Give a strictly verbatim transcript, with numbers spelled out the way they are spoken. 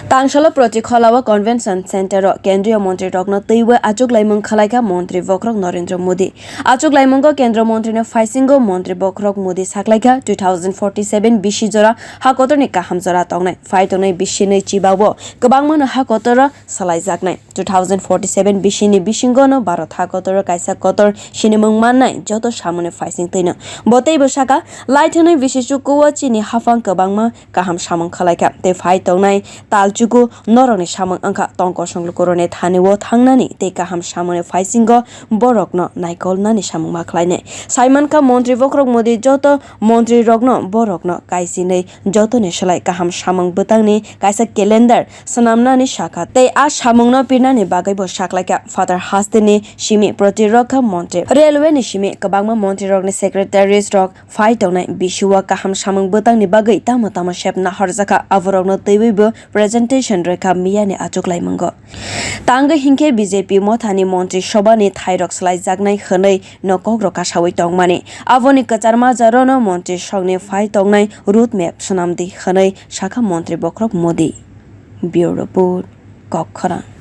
Tangsalo Proti Kholao Convention Center o Kendriya Montri rokno twiwi achuklaimung khwlaikha Montri Bokhorok Narendra Modi. Achuklaimungo Kendra Montri no phaisingo Montri Bokhorok Modi saklaikha two thousand forty seven bisi jora ha kotorni kaham jora tongnai, phai tongnai bisinwi chibao kwbangmano ha kotoro salaijaknai. Two thousand forty seven bisini bisingo no Bharat ha kotoro kaisa kotor sinimung mannai joto samungni phaising twino. Bo teibo saka, laithwnwi bisi chukuo chini haphang kwbangma kaham samung khwlaikha tei phai tongnai tal chuku norokni samung wngkha tong kosong lukurokni thanio thangnani tei kaham samungni phaisingo borokno naikolnani samung ma khwlainai. Saimankha Montri Bokhorok Modi joto montri rokno borokno kaisinwi jotoni slai kaham samung bwtangni kaisa calendar swnamnani sakha tei a samungno pirnani bagwibo saklaikha Father Hasteni simi Protirokha Montri, Railway ni simi kwbangma montrirokni secretaries rok phai tongnai bisio kaham samung bwtangni bagwi tamo tamo sep nahorjakha, aborokno twiwibo presentation rwkha miyani achuklaimungo. Tangwi hinkhe B J P mothani Montri Sobhani thairok swlaijaknai hwnwi no kokrok kasawi tongmani. Aboni kwchar majarono Montri Songni phai tongnai road map swnamdi hwnwi sakha Montri Bokhorok Modi. Bureau Report, Kokkhorang.